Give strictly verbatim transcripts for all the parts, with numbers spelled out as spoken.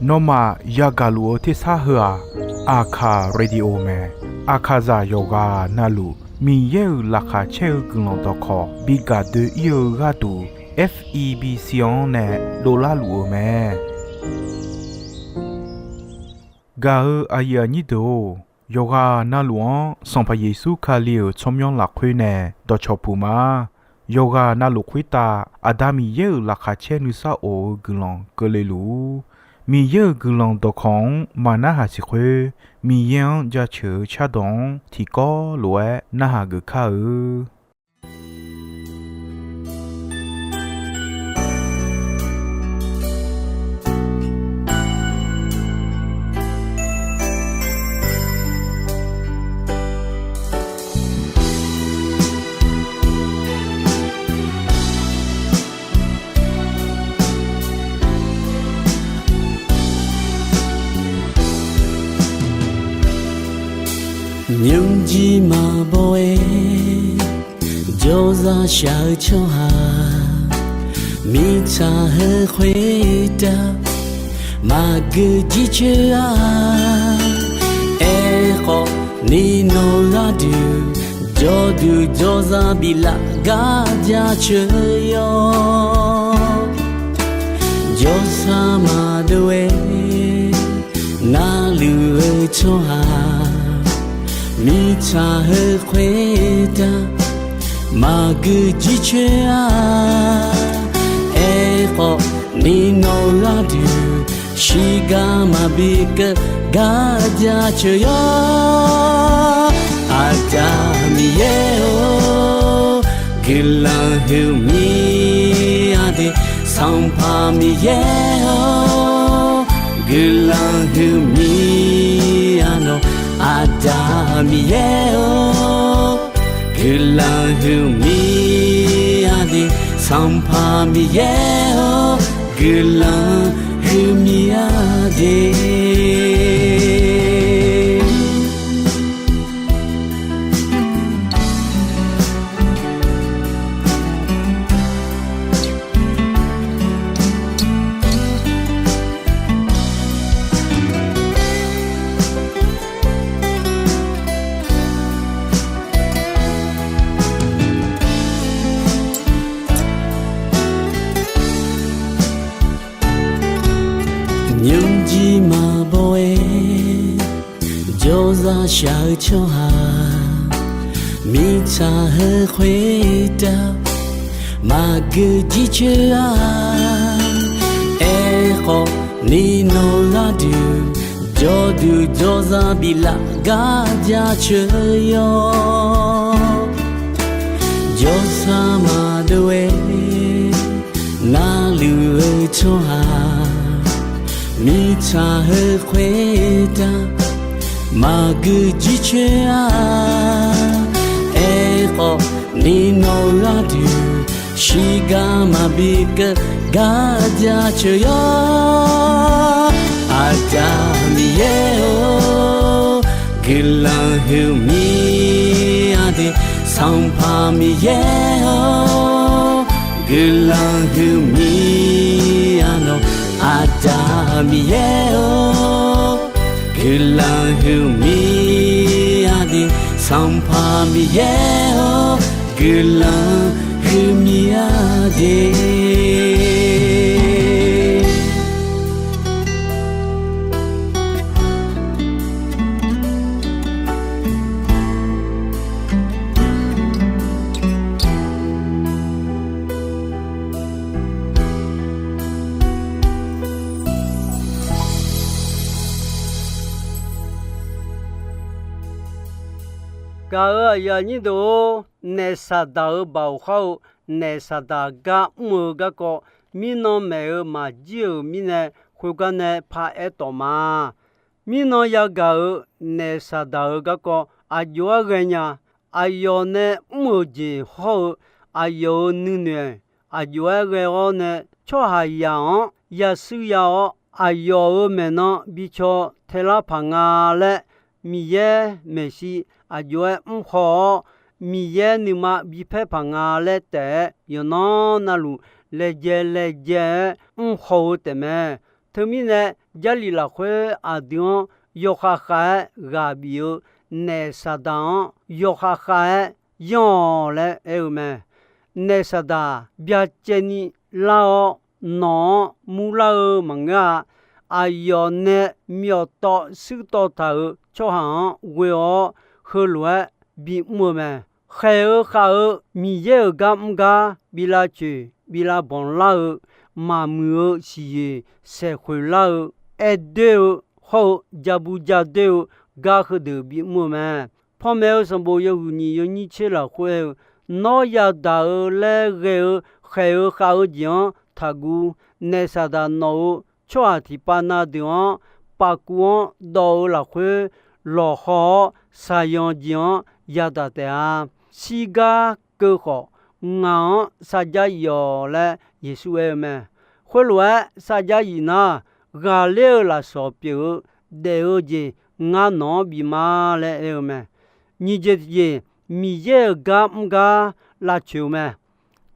Nawmaf yagaq luf-eu tersar heu-aq, Aqkaq Radio mae. Aqkaqzaq yawqghaq navluf Miqyaer-euq laqkhaq caer-eu guiqlanq dawqkawq bi gaq doe-ir-eu gharduq, F E B C-anr nae dovlar luf-eu mae. Gaq-eu aqyuif aqnyir deuq-or, yawqghaq navluf-anr Sanqpaq Yeqsur Kali-euq tsawrmyanr lafkhoer nae dawqcawq puq ma. Yawqghaq navluf khoertav Aqda Miqyaer-euq laqkhaq caer nuisar of-eu guiqlanq keuvle luf-ur. Miqyaer-euq guiqlanq dawqkawq-anr maqnarhaq siq khoer, Miqyaer-anr jaceuq-eu cardawq-anr tiqkawv lof-aer narhaq geuf kar-eu. Nymrjir maqbaw-aer jawrzaq shaq-eu tsawrhaq, mirtsaq heu khoertav maqgeu jircoer-a. Aerkhawf ni nawq gharduq jawrduq jawrzaq biflaf gar jaceuq yawr. Jawrsar maqdov-aer narluf-eu tsawrhaq, mirtsaq heu khoertav maqgeu jircoer-a. Aerkhawf ni nawq gharduq shiqgar maqbi keuv gar jaceuq yawr. Aqda Miqyaer-or, guiqlanq huiqmir-a de. Sanqpaq Miqyaer-or, guiqlanq huiqmir-a nawq. Aqda Miqyaer-or, guiqlanq huiqmir-a de. Sanqpaq Miqyaer-or, guiqlanq huiqmir-a de. Nymrjir maqbaw-aer jawrzaq shaq-eu tsawrhaq, mirtsaq heu khoertav maqgeu jircoer-a. Aerkhawf ni nawq gharduq jawrduq jawrzaq biflaf gar jaceuq yawr. Jawrsar maqdov-aer narluf-eu tsawrhaq, mirtsaq heu khoertav maqgeu jircoer-a. Aerkhawf ni nawq gharduq shiqgar maqbi keuv gar jaceuq yawr. Aqda Miqyaer-or, guiqlanq huiqmir-a de. Sanqpaq Miqyaer-or, guiqlanq huiqmir-a nawq. Aqda Miqyaer-or, guiqlanq huiqmir-a de. Sanqpaq Miqyaer-or, guiqlanq huiqmir-a de. Gaq-euq aqyuif aqnyir deuq-or, naef Saqdaq-euq baoq khar-eu, naef Saqdaq gar mr-eu garkawv, mirnan maeq-euq maqjir-euq mirnae, khoergar nae paraer tawf ma. Mirnan yagaq-euq naef Saqdaq-euq garkawv aqjox-aer ghaenya. Aqyawf nae mr-euq jeq hawr-eu aqyawf-euq nuinoeq aqjox-aer ghae-awr nae, tsawrhaqzaq-anr yashuir ya-awr, aqyawf-euq maeqnan bi caw taelar paq nga laer, Miqyaer maeqshi aqjox-aer mr haw-awr, Miqyaer nuima bipaer paq nga laer taef-aer, yawqnan navluf laejae laejae-aer mrhaw-eu taefmae. Teumirnae, Jarlif lafkhoer aqdui-anr yawkhav khav-aer ghaq bif-eu naef Saqdaq-anr yawkhav khav-aer yanr-awq laer aer-eu mae. Naef Saqdaq byacaevni lar-awr, nawq-anr murlar-eu maqngeur-a. Aqyawf nae myawf tawv suir tawv taq-euq tsawrhaq-anr ghoe-awr, heulof-aer bimr-eu mae. Khaeq-eu khav-eu Miqyaer-euq gar mr gar bi lavcoeq bi lavbanq lar-eu, maqmuiq-eu siqyoeq saeqkhoeq lar-eu, aer doer-eu hawr-eu ja bu ja doer-eu gar heudeuq bimr-eu mae. Panmaeq-eu sanqbof yawhuiq nyiq yawnyir tser lafkhoer aer-eu, Nawr yadaq-eu laer ghae-eu khaeq-eu khav-eu jeq-anr taqguv. Naef Saqdaq nawq-euq tsawrhaq tiqpav na deuq-anr pavkuv-anr dawv-eu lafkhoer lawqhaw-awr, saqyanq jeq-anr yadaq taef-a. Shirgar keuv khawf, ngaq-anr sarjax yif-awq laer Yeqsur aer-eu mae. Khoerlof-aer sarjax yif nar, ghaqler-eu lafsawq pyeuf-eu daef-eu jeq ngar nawq-anr bif ma laer aer-eu mae. Nyiq jeq tiqjeq, Miqyaer-euq gar mr gar lavcoeq-eu mae.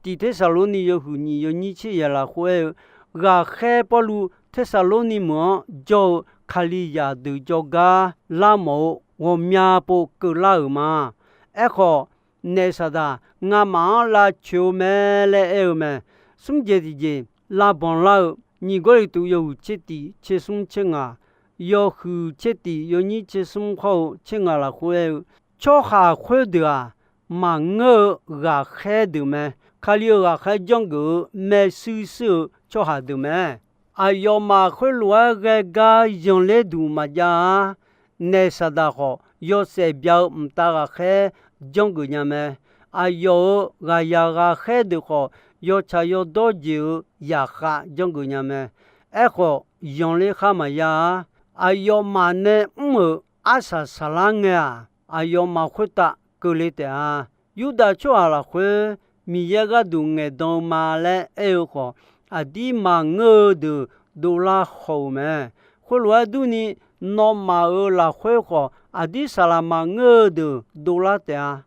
Tiq Tersaqlorni yawhuiq nyiq yawnyir tser yaf lafkhoer aer-eu, ghaqkhaer Pawrluv Tersaqlorni meuq-anr jawr-eu Kalizaq deuq jawrgar larmawf-eu ghawqmya pov keuvlar-euq ma. Aerkhawf, naef Saqdaq ngamaf-anr lavcoeq-eu mae laer aer-eu mae. Smr jeq tiqjeq, lavbanq lar-eu nyiq Gawrliqtu yawhuiq tser tiq tser smr tser ngaq, yawhuiq tser tiq yawnyir tser smr hawr-eu tser ngaq lafkhoer aer-eu, tsawrhaq khoerdeuq-aq, maqngeur-eu ghaqkhaer deuq mae. Kali-euq ghaqkhaer janrgeuf-eu maershuir shuir-eu tsawrhaq deuq mae. Aqyawfmaf khoerlof-aer ghae gar yanqler duq maqjav-a. Naef Saqdaq khawf, yawshaef bya-eu mqtav ghaqkhaer janrgeuf nya mae. Aqyawf-euq ghaqyaq ghaqkhaer deuq khawf, yawtsaq yawdawr jeq-euq yaqkhav janrgeuf nya mae. Aerkhawf, yanqler khar maqya-a. Aqyawfmaf nae mr-euq arsaq saqlar ngae-aq, aqyawfmaf khoertav keuvle taef-a. Yurdav tsawrhaq lafkhoer Miqyaer gharduq ngaeqdan-eu ma laer aer-eu khawf, aqdir maqngeur-eu deuq dovlar haw-euq mae. Khoerlof-aer durni, nawmaf-euq lafkhoer khawf aqdir saqlaq maqngeur-eu deuq dovlar taef-a.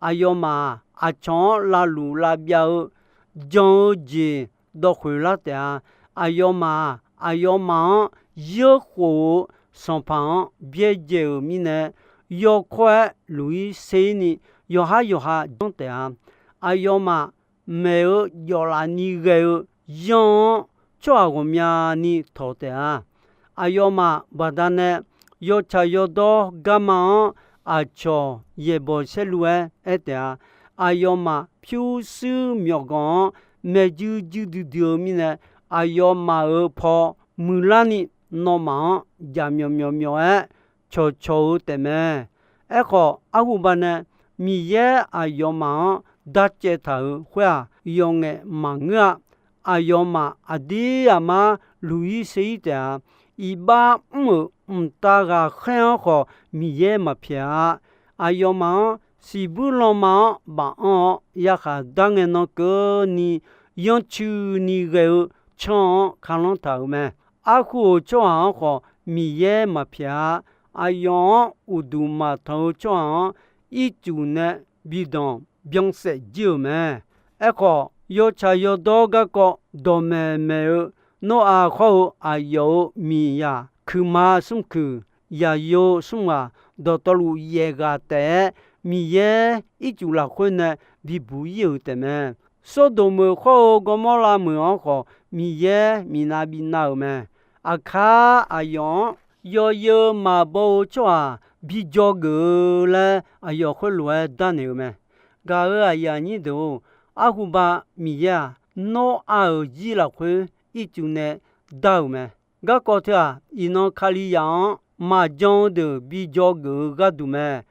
Aqyawfmaf-aq, aqcawq-anr lavluf lavbyav-eu jan-eu jeq dawqkhoeq lar taef-a. Aqyawfmaf-aq, aqyawfmaf-anr yeurkhof-eu sanqpaq-anr byaerdzae-euq mirnae, yawkawr-aer luq-ir ser-ir ni yawqhar yawqha janr taef-a. Aqyawfmaf maeq-eu jawflaf ni ghae-eu yanr-anr tsawrhaq ghawqmyani tawq taef-a. Aqyawfmaf baqdanae yawtsaq yawdawr garma-anr aqcawq yaeqbawq saerlu-aer aer taef-a. Aqyawfmaf pyurshuir myawqganq-anr maeqjuir juir duidui-eu mirnae, aqyawfmaf-euq paw muiqlarni nawmaf-anr jaqmyawf myawf myawf-aer cawqcawq-eu taefmae. Aerkhawf, arhuba nae Miqyaer aqyawfmaf-anr darcaev taq-euq khoer-aq, yawf ngaef maqngeur-a. Aqyawfmaf aqdir aqmar luq-ir ser-ir taef-a. Iqbax mr-euq mqtav ghaqkhaer-anr khawf Miqyaer maqpyaeq-a. Aqyawfmaf-anr siqbuir lanma-anr baf anr-awr, yarkhaq dar ngae nan keuvni yanrcuini ghae-eu can-anr kalanr taq-euq mae. Arhu-euq tsawrhaq-anr khawf Miqyaer maqpyaeq-a. Aqyawf-anr uqduq maqtanq-eu tsawrhaq-anr ircuf nae bidanq byansaef jir-euq mae. Aerkhawf, yawtsaq yawdawr garkawv dawqmaeq maeq-eu Noraq hawr-eu aqyawf-euq miqyaq kuiqma smrkuiq, yaqyo smr ghaq, dawqtawvluf yaef ghaq taef-aer Miqyaer ircuf lafkhoer nae bibuq ir-euq taefmae. Sawrdoq meuq hawr-eu Gawrmawrlav meuq-anr khawf Miqyaer minav binav-euq mae. Aqkar aqyawf-anr yawzeu maqbaw-eu tsawrhaq bi dzawgeuf-eu laer aqyawf khoerlof-aer darnaeq-eu mae. Gaq-euq aqyuif aqnyir deuq-or, arhuba Miqyaer-aq, Noraq-euq zir lafkhoer ircuf nae dar-euq mae. Garkawv teu-aq, iqnan Kalizaq-anr maqjan-eu deuq bi dzawgeuf-eu gharduq mae.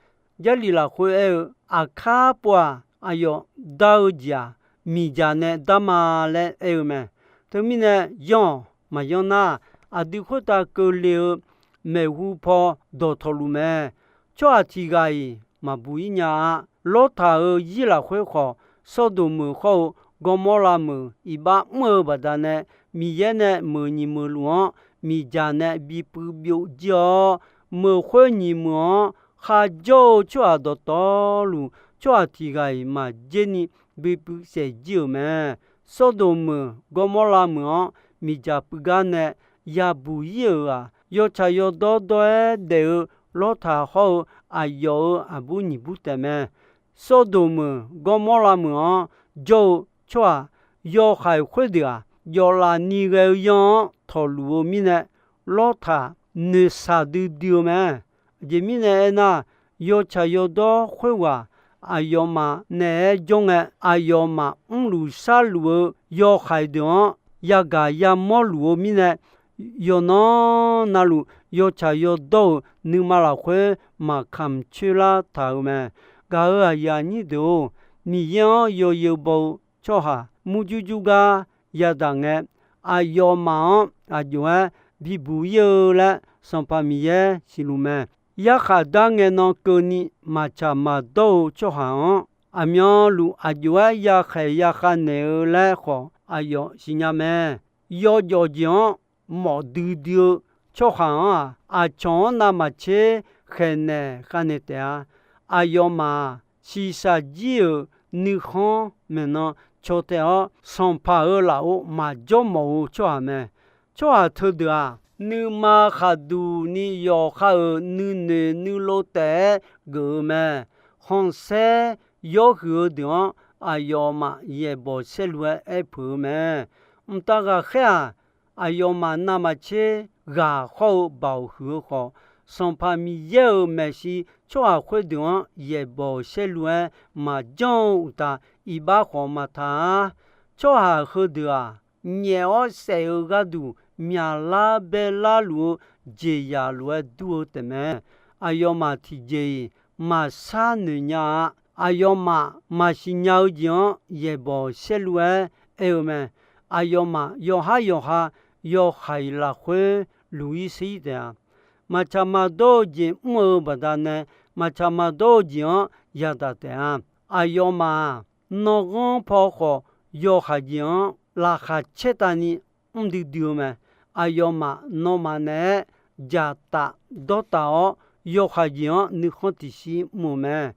Jarlif lafkhoer aer-eu, aqkar pov-aq, aqyawf dar-eu jeq-aq, miqdzaq nae dar ma laer aer-eu mae. Teumirnae, yanr-awq. Maqyanr nar, aqdui khoertav keuvle-eu maeqhu paw dawqtawvluf mae. Tsawrhaq tiq ghaq-iq maqbuq ir nya-a. Lawrtaq-euq zir lafkhoer khawf, Sawrdoq meuq hawr-eu Gawrmawrlav meuq iqbax mr-eu baqdanae, Miqyaer nae meuq nyiq meuq luf-anr miqdzaq nae bipuiv byov jir-awr, meuq khoer nyiq meuq-anr kharjawr-eu tsawrhaq dawqtawvluf, tsawrhaq tiq ghaq-iq maqjer ni bipuiv saef jir-euq mae. Sawrdoq meuq Gawrmawrlav meuq-anr miqdzaq puiv gar nae yabuq ir-euq-aq, yawtsaq yawdawr dawr-aer daef-eu Lawrtaq hawr-eu aqyawf-euq aqbur nyiq bur taef mae. Sawrdoq meuq Gawrmawrlav meuq-anr jawr-eu tsawrhaq yawhaiq khoerdeuq-aq, jawflaf ni ghae-eu yanr-anr tawqluf-eu mirnae, Lawrtaq noeqshaq duidui-eu mae. Aqjeq mirnae aernar, yawtsaq yawdawr khoerghaq aqyawfmaf naeq-aer jawr ngae, aqyawfmaf mrluf sharluf-eu yawhaiq deuq-anr yagaq yamawr luf-eu mirnae, yawqnan navluf yawtsaq yawdawr-euq nuima lafkhoer maqkamq coer lar taq-euq mae. Gaq-euq aqyuif aqnyir deuq-or, Miqyaer-anr yawzeu baw-eu tsawrhaq murjur jur gar yadaq ngae, aqyawfmaf-anr aqjox-aer bibuq ir-eu laer Sanqpaq Miqyaer siqluf mae. Yarkhaq dar ngae nan keuvni maqtsaq maqdawr-eu tsawrhaq-anr, aqmyanluf aqjox-aer yakhaeq yakhav naeq-eu laer khawf aqyawf siqnya mae. Yawjawf jeq-anr mawf duidui-eu tsawrhaq-anr-aq, aqcawq-anr navmaqtser khaeqnaeq khavnaeq taef-a. Aqyawfmaf-aq, shiqshaq jir-euq nuikhanr maeqnan caw tae-awr, sanqpaq-euq lafov maqjawr mawf-eu tsawrhaq mae. Tsawrhaq teudeuq-aq, nuima khaqduq ni yawqha-euq nuinoeq nuilov taef-aer geuf-eu mae. Khanqsaer yawr huiq-eu deuq-anr aqyawfmaf yaeqbawq saerlu-aer aer peuq-eu mae. Mqtav ghaqkhaer-aq, aqyawfmaf navmaqtser ghaq hawr-eu baoq huiq-eu khawf, Sanqpaq Miqyaer-euq maeqshi tsawrhaq khoerdeuq-anr yaeqbawq saerlu-aer maqjanr-eu uqtaf, iqbax khawf maqtaq-a. Tsawrhaq heudeuq-aq, nyaef-awr saef-eu gharduq myaqlar baelar luf-eu jeqzaq lof-aer dur-eu taefmae. Aqyawfmaf tiqjeq-iq maqshar noeq nya-a. Aqyawfmaf maqsiq nya-eu jeq-anr yaeqbawq saerlu-aer aer-eu mae. Aqyawfmaf yawqhar yawqha yawhaiq lafkhoer luq-ir sher-ir taef-a. Maqtsaq maqdawr-eu jeq mr-eu baqdanae, maqtsaq maqdawr-eu jeq-anr yadaq taef-a. Aqyawfmaf-aq, nanghanr paw khawf yawhaiq jeq-anr laqkhaq caertavni mr duidui-eu mae. Aqyawfmaf nawmaf naeq-aer dzaqtaf dawrtaf-awr, yawhaiq jeq-anr nuikhanr tiqshir mr-eu mae.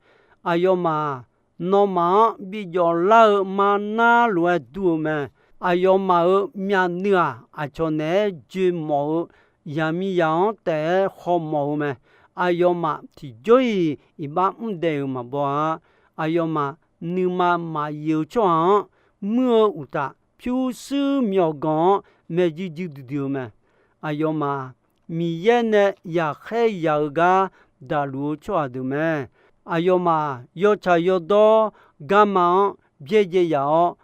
Aqyawfmaf-aq, nawmaf-anr bijawf lar-eu mar nar lof-aer dur-eu mae. Aqyawfmaf-euq myavnuiv-aq, aqcawq naeq-aer joe mawf-eu yaqmiqzaq-anr taef-aer haw mawf-eu mae. Aqyawfmaf tiqjawr-iq iqbax mr daef-euq maqbaw-a. Aqyawfmaf nuima maqyif-eu tsawrhaq-anr muir-eu uqtaf, pyurshuir myawqganq-anr maeqjuir juir duidui-eu mae. Aqyawfmaf-aq, Miqyaer nae yaqkhaer yaq-eu gar daqluf-eu tsawrhaq deuq mae. Aqyawfmaf-aq, yawtsaq yawdawr garma-anr byaerdzae yaf-awr,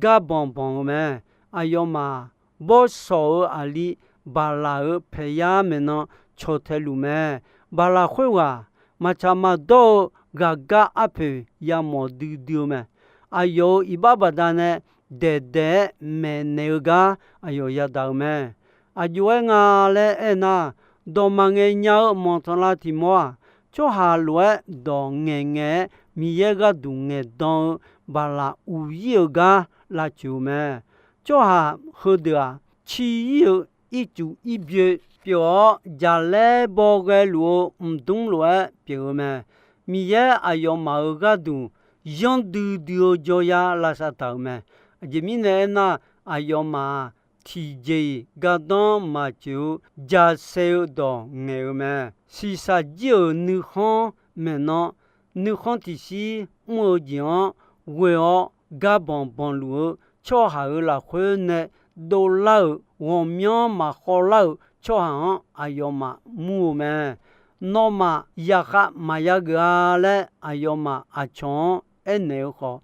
gar banq banq-eu mae. Aqyawfmaf-aq, bawrshawq-euq aqli Baqlaq-euq paeqyar maeqnan caw tae luf mae. Baqlaq khoerghaq maqtsaq maqdawr-eu ghaqgar arpoeq yamawf duidui-eu mae. Aqyawf-euq iqbax baqdanae daeqdaeq-aer maeqnaeq-eu gar aqyawf yadaq-eu mae. Aqjox-aer nga laer aernar, dawq maqngaeq nya-eu manqtanqlav tiq mawr-aq, tsawrhaq lof-aer dawq ngaeqngaeq-aer Miqyaer gharduq ngaeqdan-eu Baqlaq uq-ir-euq gar lavcoeq-eu mae. Tsawrhaq heudeuq-aq, cir-ir-eu ircuf irbyoe pyeuf-awr, jaqlaer baw ghae luf-eu mqdmr lof-aer pyeuf-eu mae. Miqyaer aqyawfmaf-euq gharduq yanr duidui-eu jawryar lavsav taq-euq mae. Aqjeq mirnae aernar, aqyawfmaf-aq, tiqjeq-iq gardanr maqtsoeq-eu jasae-eu dawq ngaeq-eu mae. Shiqshaq jir-euq nuikhanr maeqnan, nuikhanr tiqshir mr-eu jeq-anr ghoe-awr gar banq banq luf-eu tsawrhaq-euq lafkhoer nae dovlar-euq ghawqmyanr maqkhawvlar-euq tsawrhaq-anr aqyawfmaf mur-eu mae. Nawmaf yaqkhav maqya geuf-a laer aqyawfmaf aqcawq-anr aernaeq-eu khawf,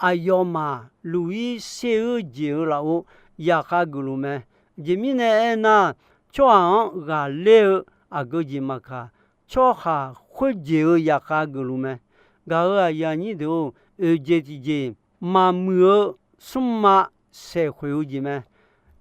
aqyawfmaf luq-ir sher-eu jeq-euq lafov yaqkhav geufluf mae. Aqjeq mirnae aernar, tsawrhaq-anr ghaqler-eu aqgeu jeq maqkaq, tsawrhaq khoerjeq-euq yaqkhav geufluf mae. Gaq-euq aqyuif aqnyir deuq-or, oeqjeq tiqjeq, maqmuiq-eu smrma saeqkhoeq-eu jeq mae.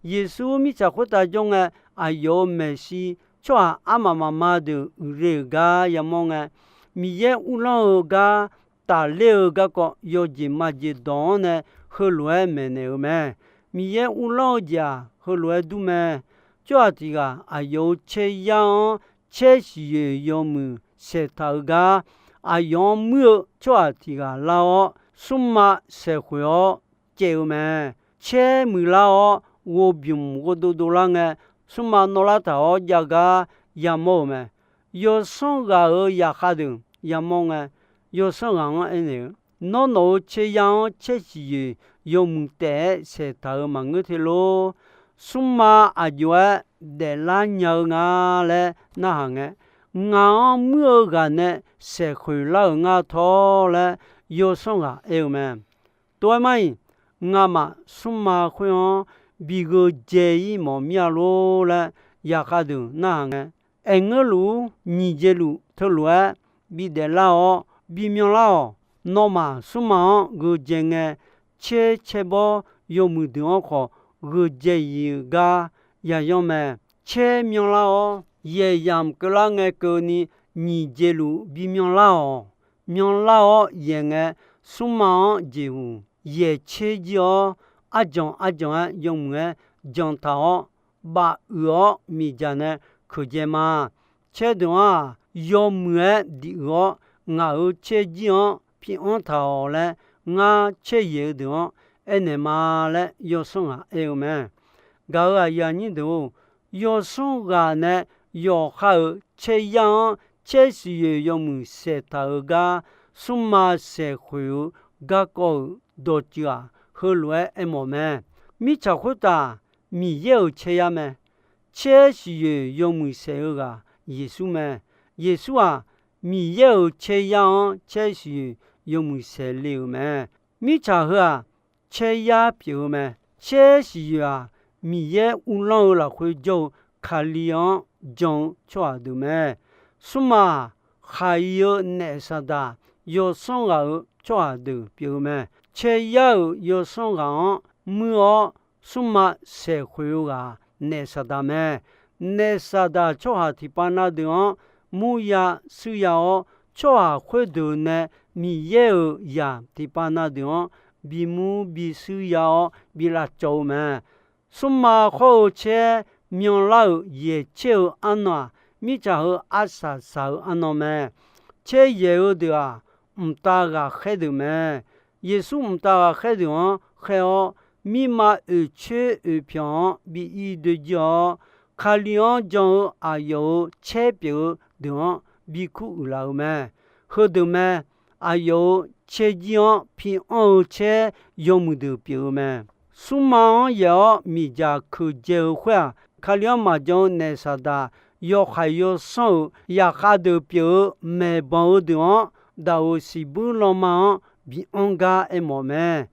Yeqsur mirtsaq khoertav jawr ngae, aqyawf-euq maeqshi tsawrhaq armaf mafma deuq uiqle-euq gar yamawr ngae, Miqyaer uvlanr-eu gar tafler-eu garkawv yawjeq majeq dawq-anr nae heulof-aer maeqnaeq-eu mae. Miqyaer uvlanr-eu jeq-aq, heulof-aer dur mae. Tsawrhaq tiq ghaq aqyawf-euq caeryar-anr caer siqyoeq yawmuiq saeqtaq-eu gar, aqyawf-anr muir-eu tsawrhaq tiq ghaq lar-awr, smrma saeqkhoeq-awr caev-eu mae. caer muiqlar-awr, ghovbymq ghovdov dovlar ngae, smrma nawvlar taq-awr jav gar yamawr-euq mae. Yawsanr ghaq-euq zaqkhav deuq yamawr ngae, yawsanr ghaq-anr aernaeq-eu, Nawr nawq-euq caeryar-anr caer siqyoeq yawmuiq taef-aer saeqtaq-euq maqngeur te lor. Smrma aqjox-aer daeflar nya-eu nga laer narhaq ngae, ngaq-anr muir-eu ghaq nae saeqkhoeq lar-euq ngar tawr laer yawsanr ghaq aer-eu mae. Tov-aer mar-iq, ngamaf smrma khoer-anr bi gheu dzae-ir mawf mir-a lor laer zaqkhav deuq narhaq ngae, aerngeur luf-ur nyiq dzae luf teulof-aer bidaef lar-awr, bi myanlar-awq. Nawmaf smrma-anr gheu dzae ngae, caer caer bawr yawmuiq deuq-anr khawf gheu dzae-iq-eu gar yayanr mae. Caer myanlar-awr, yaeq yamq keuvlar ngae keuvni nyiq dzae luf bi myanlar-awq. Myanlar-awr yaeq ngae, smrma-anr jeqhuq yaeq caer jir-awr, arjanq arjanq-aer yawmuiq-aer janq taq-awr, bafuiq-awr miqdzaq nae keuqdzae ma. Caer deuq-anr-aq, yawmuiq-aer diq-euq-awr, ngaq-euq caer jir-anr pianr taq-awq laer, ngar caer yaeq-eu deuq-anr aernaeq ma laer yawsanr ghaq aer-eu mae. Gaq-euq aqyuif aqnyir deuq-or, yawsanr ghaq nae yawqha-euq caeryar-anr caer siqyoeq yawmuiq saeqtaq-euq gar, smrma saeqkhoeq-eu garkawv-euq dawqtsuif-aq, heulof-aer aermawf mae. Mirtsaq khoertav Miqyaer-euq caeryar mae. Caer siqyoeq yawmuiq saeq-eu ghaq Yeqsur mae. Yeqsur-aq, Miqyaer-euq caeryar-anr caer siqyoeq yawmuiq saeq le-euq mae. Mirtsaq heu-aq, caeryar pyeuf-eu mae. Caer siqyoeq-aq, Miqyaer uvlanr-eu lafkhoer jawr-eu Kali-anr jan-eu tsawrhaq deuq mae. Smrma-aq, khaq-iq-eu naef Saqdaq yawsanr ghaq-euq tsawrhaq deuq pyeuf-eu mae. Caeryar-euq yawsanr ghaq-anr muir-awr, smrma saeqkhoeq-eu ghaq naef Saqdaq mae. Naef Saqdaq tsawrhaq tiqpav na deuq-anr murya shuirya-awr, tsawrhaq khoerdeuq nae Miqyaer-euq zaq tiqpav na deuq-anr bimur bishuir ya-awr bi lavcawv-eu mae. Smrma khawr-eu caer myanlar-euq yaeqcaer-eu arnan-aq, mirtsaq heu arsaq saq-eu arnan mae. Caer yaeq-eu deuq-aq, mqtav ghaqkhaer deuq mae. Yeqsur mqtav ghaqkhaer deuq-anr khaer-awr, mirma oeqcoer oeqpyawq-anr bi ir doe jir-awr, Kali-anr jan-eu aqyawf-euq caer pyeuf-eu deuq-anr bi kuruiq laf-eu mae. Heudeuq mae, aqyawf-euq caerjir-anr pi anr-eu caer yawmuiq deuq pyeuf-eu mae. Smrma-anr yaeq-awr miqdzaq keuqdzae-eu khoer-aq, Kali-anr maqjan-eu naef Saqdaq yawhaiq yawsanr-euq zaqkhav deuq pyeuf-eu maeqbanq-eu deuq-anr, daqoq siqbuir lanma-anr bi anr gar aermawf mae.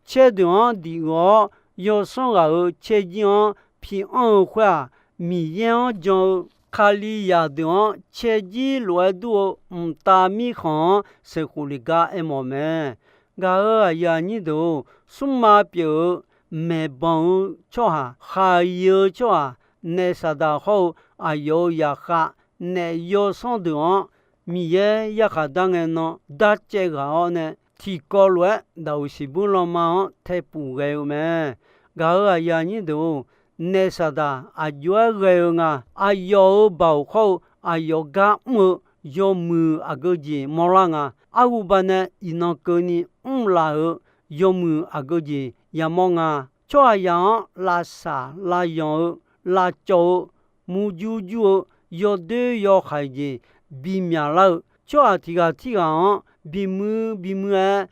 Caer deuq-anr difuiq-awr, yawsanr ghaq-euq caerjir-anr pi anr-eu khoer-aq, Miqyaer-anr jan-eu Kalizaq deuq-anr caerjir lof-aer dur-eu mqtav mirkhanq-anr sheuqkhof le gar aermawf mae. Gaq-euq aqyuif aqnyir deuq-or, smrma pyeuf-eu maeqbanq-eu tsawrhaq, khaq-iq-eu tsawrhaq, naef Saqdaq hawr-eu aqyawf-euq zaqkhav naef yawsanr deuq-anr, Miqyaer yarkhaq dar ngae nan darcaev ghaq-awr nae, tiqkawv lof-aer daqoq siqbuir lanma-anr taepuf ghae-eu mae. Gaq-euq aqyuif aqnyir deuq-or, naef Saqdaq aqjox-aer ghae-eu nga. Aqyawf-euq baoq hawr-eu aqyawf gar mr-eu yawmuiq aqgeu jeq mawrlar nga. Arhuba nae iqnan keuvni mrlaf-euq yawmuiq aqgeu jeq yamawr nga. Tsawrhaqzaq-anr lavsaq lavyanq-eu, lavcawv-eu, murjur jur-eu, yawdoer yawhaiq jeq bimyaq lar-eu, tsawrhaq tiq ghaq tirghaq-anr bimuir bimuir-aer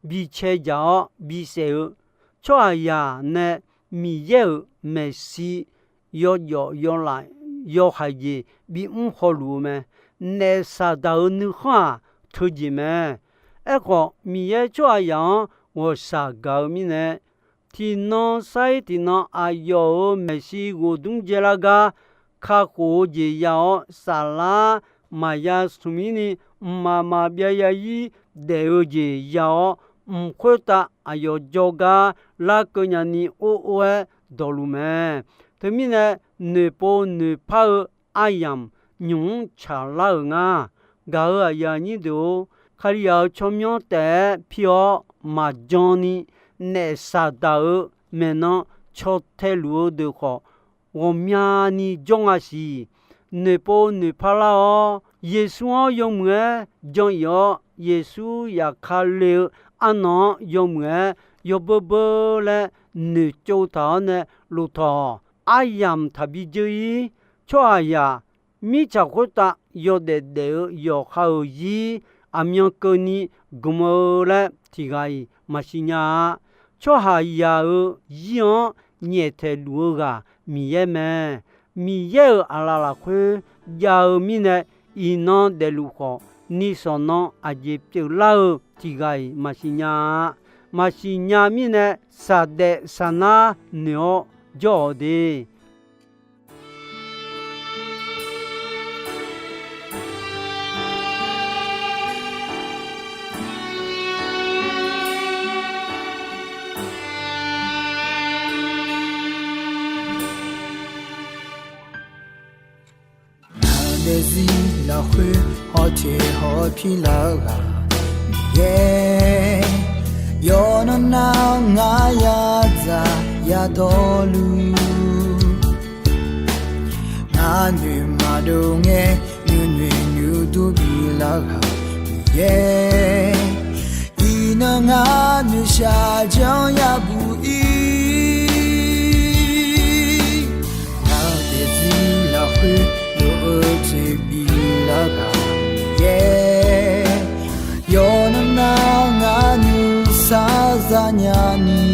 bicae dzaq-awr bisaef-eu, tsawrhaqzaq nae Miqyaer-euq maeqshi yawjawf yawlaf yawhaiq jeq bimr hawluf-eu mae. Naef Saqdaq-euq nuikhanr-aq, teujeq mae. Aerkhawf, Miqyaer tsawrhaqzaq-anr ghawqshaq gaq-eu mirnae, tiqnan sar-ir tiqnan aqyawf-euq maeqshi ghofdmr dzaelar gar kakhof-eu jeq ya-awr, saflar maqya smq-ir ni mqmaq maqbyav ya-ir daef-eu jeq ya-awr, mq khoertav aqyawf jawrgar larkeuv nyani or or-aer dawqluf mae. Teumirnae, noeqpov noeqpar-eu aryamq nymq-mr tsaqlar-euq nga. Gaq-euq aqyuif aqnyir deuq-or, Kalizaq-euq tsawrmyanr taef-aer pir-awr maqjan ni, naef Saqdaq-euq maeqnan caw tae luf-eu deuq khawf, ghawqmyani jawr nga siq. Noeqpov noeqpar lar-awr, Yeqsur-anr yawmuiq-aer jan-ir-awr, Yeqsur zafkale-eu arnan-anr yawmuiq-aer yawbeur beur laer noeqtsov taq-awr nae lof tawq. Aryamq taqbi dzeur-ir. Tsawrhaqzaq mirtsaq khoertav yawdaef daef-eu yawqha-euq zir aqmyan keuvni gmq-eu laer tiq ghaq-iq maqsiq nya-a. Tsawrhaqzaq-euq zir-anr nyaeftaeq luf-eu ghaq Miqyaer mae. Miqyaer-euq aqlaf lafkhoer jav-eu mirnae, iqnan daefluf khawf, nishawq nan aqjeq pyeuflar-eu tiq ghaq-iq maqsiq nya-a. Maqsiq nya mirnae, shaqdaef shaqnar noeq-awr jawr-awq de. Ngaq daefzir lafkhoer hawteq hawpir lar-eu ghaq Miqyaer, yawqnan nar ngar yadzaq yadawrluf, ngar noeq maqdov ngae nuinoeq nuidur bif lar ghaq Miqyaer, iqnan ngar noeqshaq janr yabuq ir. Ngaq daefzir lafkhoer lof-eu jeq bif lar ghaq Miqyaer, yawqnan nar ngar nuisar zanya ni,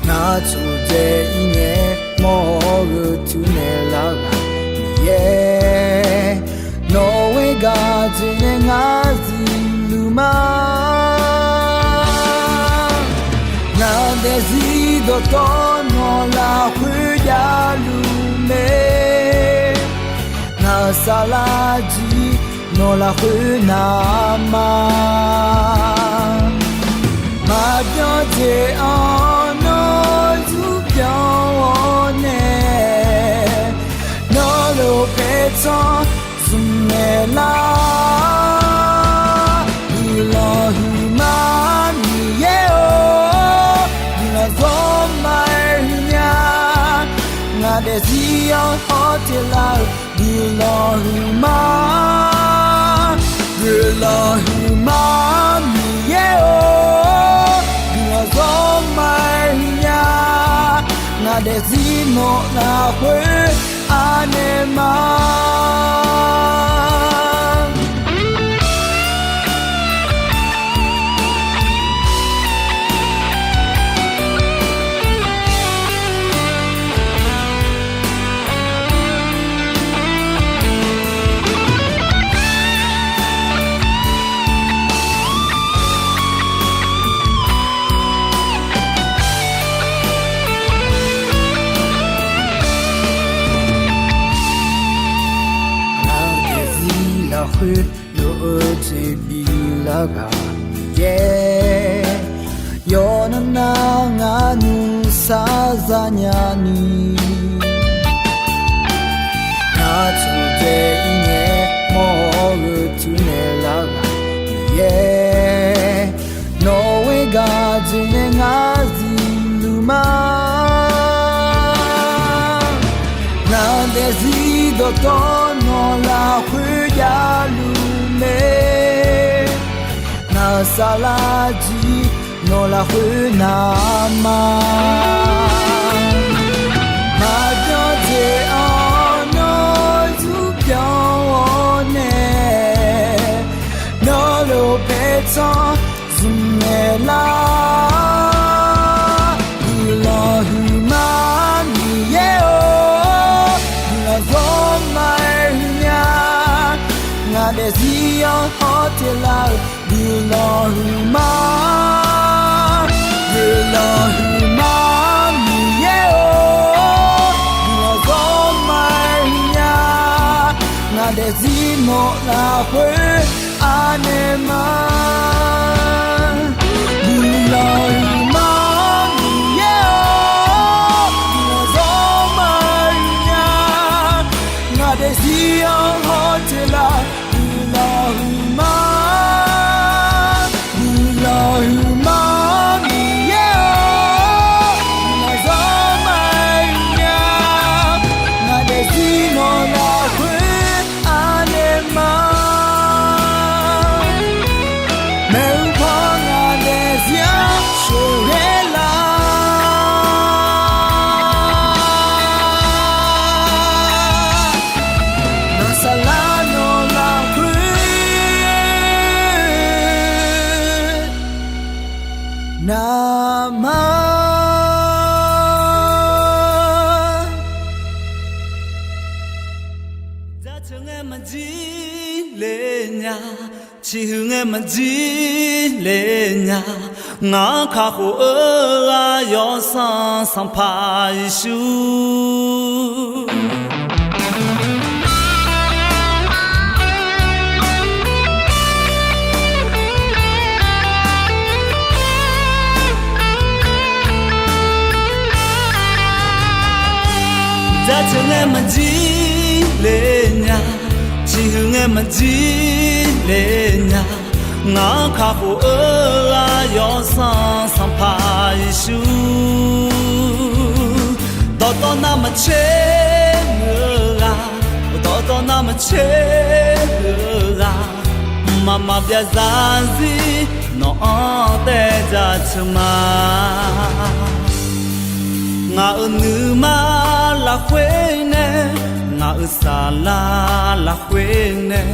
ngar tsofdzae ir ngae mawr-awr gheu tuv naeq lar ghaq Miqyaer, nawq-euq gaq jeq nae ngar zifluf ma. Ngaq daefzir dawqtawv nawq lafkhoer javluf mae, ngaq-euq saflar jir nawq lafkhoer navma. Maqbyan jeq-anr nawr zurbyan-awr nae, nawr lof paertsanr zmq naeq lar. Guiqlanq huiqma Miqyaer-or, guiqlanq zawr ma-aer huiqnya. Ngaq daefzir-anr hawteq lar-eu guiqlanq huiqma, guiqlanq huiqma Miqyaer-or, guiqlanq zawr ma-aer huiqnya. Ngaq daefzir nawq lafkhoer anaeq ma. Ngaq daefzir lafkhoer lof-eu jeq bif lar ghaq Miqyaer, yawqnan nar ngar nuisar zanya ni, ngar tsofdzae ir ngae mawr-awr gheu tuv naeq lar ghaq Miqyaer, nawq-euq gaq jeq nae ngar zifluf ma. Ngaq daefzir dawqtawv nawq lafkhoer javluf mae, ngaq-euq saflar jir nawq lafkhoer navma. Maqbyan jeq-anr nawr zurbyan-awr nae, nawr lof paertsanr zmq naeq lar. Guiqlanq huiqma Miqyaer-or, guiqlanq zawr ma-aer huiqnya. Ngaq daefzir-anr hawteq lar-eu guiqlanq huiqma, guiqlanq huiqma Miqyaer-or, guiqlanq zawr ma-aer huiqnya. Ngaq daefzir nawq lafkhoer anaeq ma. Guiqlanq huiqma Miqyaer-or, guiqlanq zawr ma-aer huiqnya. Ngaq daefzir-anr hawteq lar, guiqlanq huiqma, guiqlanq huiqma Miqyaer-or, guiqlanq zawr ma-aer huiqnya. Ngaq daefzir nawq lafkhoer anaeq ma. Ciqhuiq ngae maqjir le nya, ngaq-anr kakhof-eu ghaq Yawsanr Sanqpaq Yeqsur. Jaceuq ngae maqjir le nya, ciqhuiq ngae maqjir le nya, ngaq-anr kakhof-eu ghaq Yawsanr Sanqpaq Yeqsur. Dawqtawv navmaqtser muiq-eu ghaq, dawqtawv navmaqtser muiq-eu ghaq, mqmaq maqbyav zarzir nawq-anr taev jaceuq ma. Ngaq-euq nuima lafkhoer nae, ngaq-euq saflar lafkhoer nae,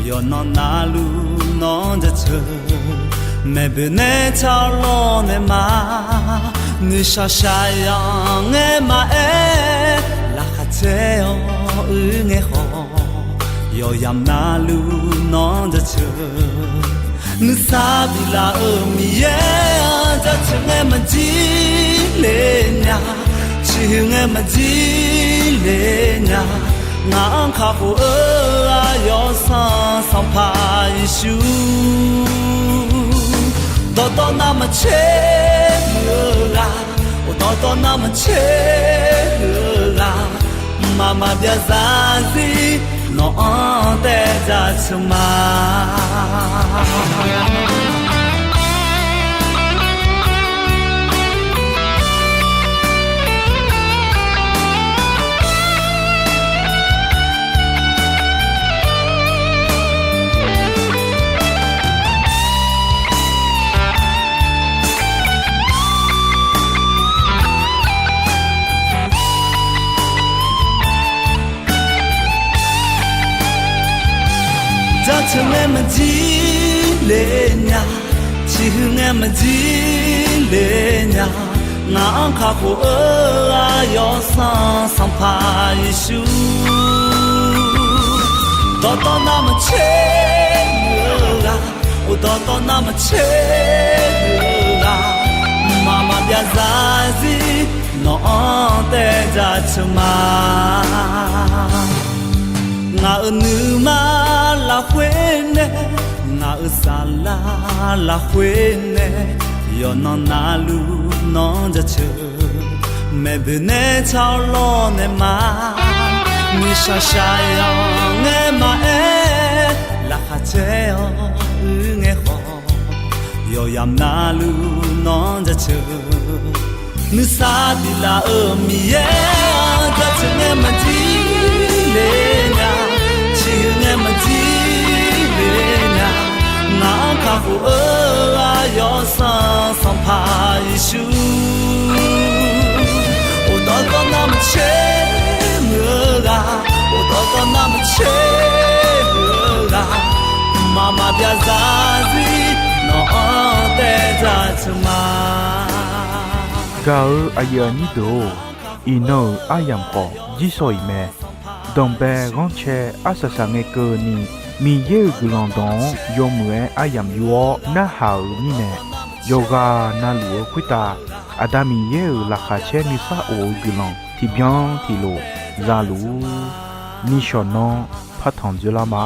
yawqnan navluf nawq-anr jaceuq. Maeqboeq nae tsawrlawr nae ma, nuishaq shaqyanq ngae maqaer, laqkhaq caer-awr uir ngae khawf, yawqyamq navluf nawq-anr jaceuq. Nuisar biflaf-euq Miqyaer-anr jaceuq ngae maqjir le nya, ciqhuiq ngae maqjir le nya, ngaq-anr kakhof-eu ghaq Yawsanr Sanqpaq Yeqsur. Dawqtawv navmaqtser muiq-eu ghaq, dawqtawv navmaqtser muiq-eu ghaq, mqmaq maqbyav zarzir nawq-anr taev jaceuq ma. Jaceuq ngae maqjir le nya, ciqhuiq ngae maqjir le nya, ngaq-anr kakhof-eu ghaq Yawsanr Sanqpaq Yeqsur. Dawqtawv navmaqtser muiq-eu ghaq, dawqtawv navmaqtser muiq-eu ghaq, mqmaq maqbyav zarzir nawq-anr taev jaceuq ma. Ngaq-euq nuima lafkhoer nae, ngaq-euq saflar lafkhoer nae, yawqnan navluf nawq-anr jaceuq. Maeqboeq nae tsawrlawr nae ma, nuishaq shaqyanq ngae maqaer, laqkhaq caer-awr uir ngae khawf, yawqyamq navluf nawq-anr jaceuq. Nuisar biflaf-euq Miqyaer-anr jaceuq ngae maqjir le nya, ciqhuiq ngae maqjir le nya, ngaq-anr kakhof-eu ghaq Yawsanr Sanqpaq Yeqsur. Dawqtawv navmaqtser muiq-eu ghaq, dawqtawv navmaqtser muiq-eu ghaq, mqmaq maqbyav zarzir nawq-anr taev jaceuq ma. Gaq-eu aqyuif aqnyir deuq-or, iqnan-euq aryamq khawf jirsawq iq mae. Danqbae ghanrcae arsaq saq ngae keuvni, Miqyaer-euq guiqlanq dawq-anr yawmuiq-aer aryamq yur-awr narhaq-euq mirnae, yawqghaq navluf-eu khoertav Aqda Miqyaer-euq laqkhaq caer nuisar of-eu guiqlanq tiqbyan tiqlof za luf-ur. Nishawq nanr partanq dzoerlar ma.